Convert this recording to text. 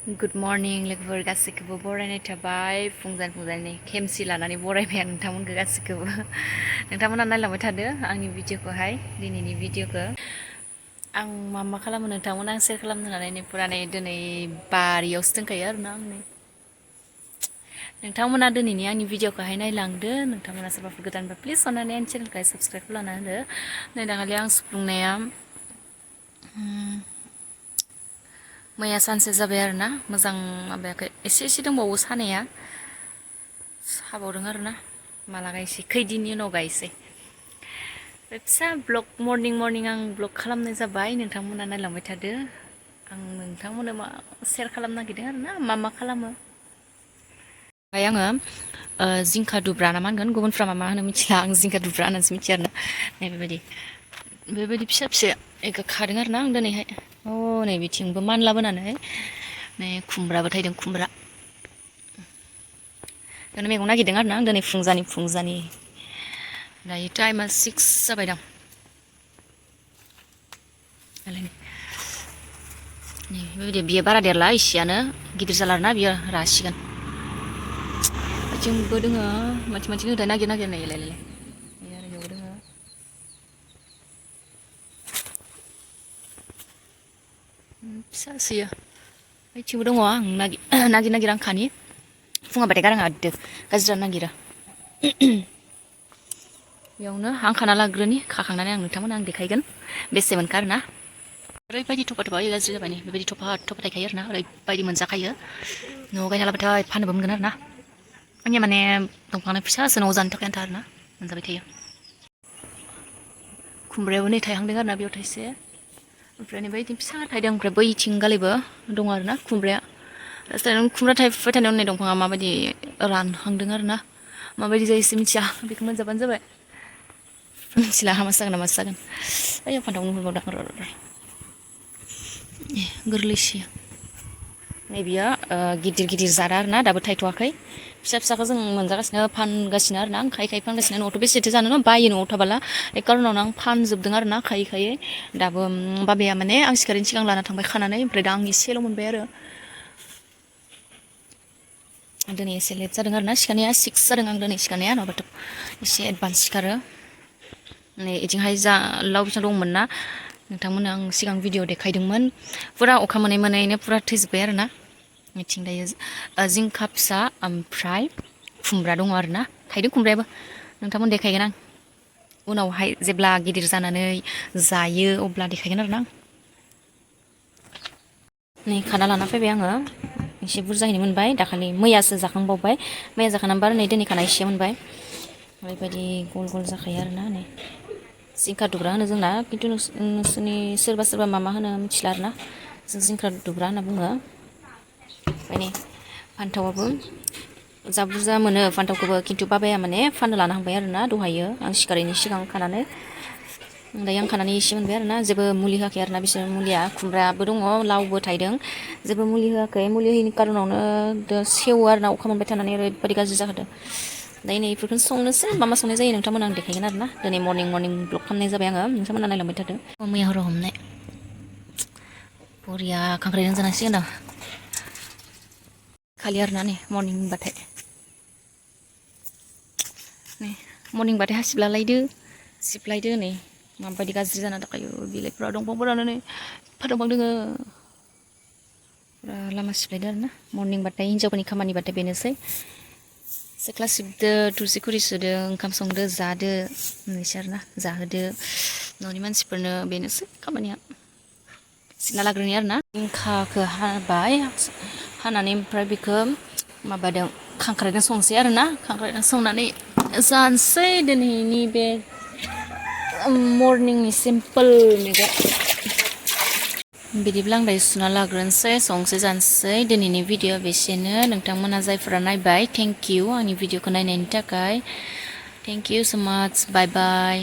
Good morning लोगोफोर गासैखौबो बरायनाय थाबाय फुंजानि खेमसि लानानै बरायबाय आं नोंथांमोनखौ गासैखौबो नोंथांमोना नायलांबाय थादो आंनि भिडिअखौहाय दिनैनि भिडिअखौ आं मा खालामो नोंथांमोना आं शेयार खालामनो होननानै फुरानै दिनै बारियावसो दंखायो आरोना आं नै नोंथांमोना दिनैनि आंनि भिडिअखौहाय नायलांदो नोंथांमोना सोरबाफोर गोदानबा प्लिज अननानै आंनि चेनेलखौहाय साबस्क्राइब खालामना होदो नै दाखालि आं सुफुंनाया मैया सानसे जाबाय आरोना मोजां माबायाखै एसे दंबावो सानाया साबावदों आरोना माला गायसै खैदिननि उनाव गायसै फिसा ब्लग मर्निं आं ब्लग खालामनाय जाबाय नोंथांमोना नायलांबाय थादो आं नोंथांमोननो मा शेयार खालामनो नागिरदों आरोना मा खालामो ओमफ्राय आङो जिंखा दुब्रा ना मा होनगोन गुबुनफ्रा मा होनो मिथिला आं जिंखा दुब्रा होननानैसो मिथियो आरोना नै बेबायदि फिसा एखौ खादों आरोना आं दिनैहाय नै बिथिंबो मानलाबोनानै नै खुमब्राबो थायदों खुमब्रा दिनै मैगं नागिरदों आरोना आं दिनै फुंजानि दायो टाइमा 6 जाबाय दां बेबायदि बियो बारा देरला इसेयानो गिदिर जाला आरोना बियो रासिगोन बिथिंबो दोङो मानसि दोङो नागिर नायलाय फिसा सोयो ओइथिंबो दङ आं नागिर आं खानि फुङाबाथाय गाराङा गाज्रि जानो नागिरो बेयावनो आं खाना लाग्रोनि खाखांनानै आं नोंथांमोन आं देखायगोन बेसे मोनखा आरोना ओरैबायदि थफा गाज्रि जाबाय बेबायदि थफा थाखायो आरोना ओरैबायदि मोनजाखायो न'आव गायना लाबाथाय फाननोबो मोनगोन आरोना आंनिया माने दंफांनो फिसासो न'आव जानो थाखाय आन्था आरोना मोनजाबाय थायो खुमब्रायाबो नै थायहांदों आरोना बेयाव थाइसे ओमफ्राय बेबायदि फिसा थायदों ओमफ्राय बैथिं गालैबो दङ आरोना खुमब्राया खुमब्रा थायफुबाय थानायाव नै दंफाङा माबायदि रानहांदों आरोना माबायदि जायो एसे मिथिया बेखौ मोनजाबानो जाबाय मिथिला हामासो जागोन ना मासो जागोन ओइ फान्थाव नुहुरबावदों र' गोरलैसो नै बियो गिदिर जादा आरोना दाबो थायथ'वाखै फिसाखौ जों मोनजागासिनो फानगासिनो आरोना आं खायै फानगासिनो न'आवथ' बेसेथो जानो बायो न'आव थाबाला बे कारनावनो आं फानजोबदों आरोना खायै दाबो बाबाया माने आं सिखारैनि सिगां लाना थांबाय खानानै ओमफ्राय दा आं एसेल' मोनबाय आरो दिनै एसे लेट जादों आरोना सिखारनाया 6 जादों आं दिनै सिखारनाया नङाबाथ' एसे एडभान्स सिखारो नै इथिंहाय जा लाव बिसां दंमोन ना नोंथांमोननो आं सिगां भिडिअ देखायदोंमोन फुरा अखा मोनैनो फुरा थैजोब्बाय आरोना मिथिं दायो जिंखा फिसा ओमफ्राय खुमब्रा दङ आरोना थायदों खुमब्रायाबो नोंथांमोन देखायगोन आं उनावहाय जेब्ला गिदिर जानानै जायो अब्ला देखायगोन आरोना नै खाना लाना फैबाय आङो एसे बुरजायैनो मोनबाय दाखालि मैयासो जाखांबावबाय मैया जाखांनानै नै दिनै खाना एसे मोनबाय ओरैबायदि गल जाखायो आरोना नै जिंखा दुब्रा होनो जोंना खिन्थु नोंसोरनि सोरबा मा होनो मिथिला आरोना जों जिंखा दुब्रा होनना बुङो ओमफ्राय नै फान्थावाबो जा बुरजा मोनो फान्थावखौबो खिन्थु बाबाया माने फाननो लाना थांबाय आरोना दहायो आं सिखारैनि सिगां खानानै दायो आं खानानै एसे मोनबाय आरोना जेबो मुलि होआखै आरोना बिसोर मुलिया खुमब्राबो दङ लावबो थायदों जेबो मुलि होआखै मुलि होयैनि कारनावनो सेवो आरोना अखा मोनबाय थानानै ओरैबायदि गाज्रि जाखादों दायो नै बेफोरखौनो संनोसै मा संनाय जायो नोंथांमोन आं देखायगोन आरोना दिनै मर्निं ब्लग खालामनाय जाबाय आङो नोंथांमोना नायलांबाय थादों मैया हराव हमनाय बरिया खांख्राइजों जानांसिगोन दा खालि आरोना नै मर्निं बाथाय नै मर्निं बाथाय हासिब लालायदो सिबलायदो नै माबायदि गाज्रि जाना दंखायो बिलाइफ्रा दंफांफोरानो नै एफा दंफां दोङो फुरा लामा सिबलायदो आरोना मर्निं बाथाय हिन्जावफोरनि खामानिबाथाय बेनोसै सिथ्ला सिबदो थुरसि खुरि सुदो ओंखाम संदो जादो होननोसै आरोना जाहोदो न'नि मानसिफोरनो बेनोसै खामानिया सिबना लाग्रोनि आरोना जिंखाखौ हाबाय हानानै ओमफ्राय बेखौ माबादों खांख्राइजों संसै आरोना खांख्राइजों संनानै जानोसै दिनैनि बे मर्निंनि सिम्पोल मैगं बिदिब्ला आं दायो सुना लाग्रोनोसै संसै जानोसै दिनैनि भिडिअ बेसेनो नोंथांमोना जायफोरा नायबाय थेंक इउ आंनि भिडिअखौ नायनायनि थाखाय थेंक इउ स' माच बाय बाय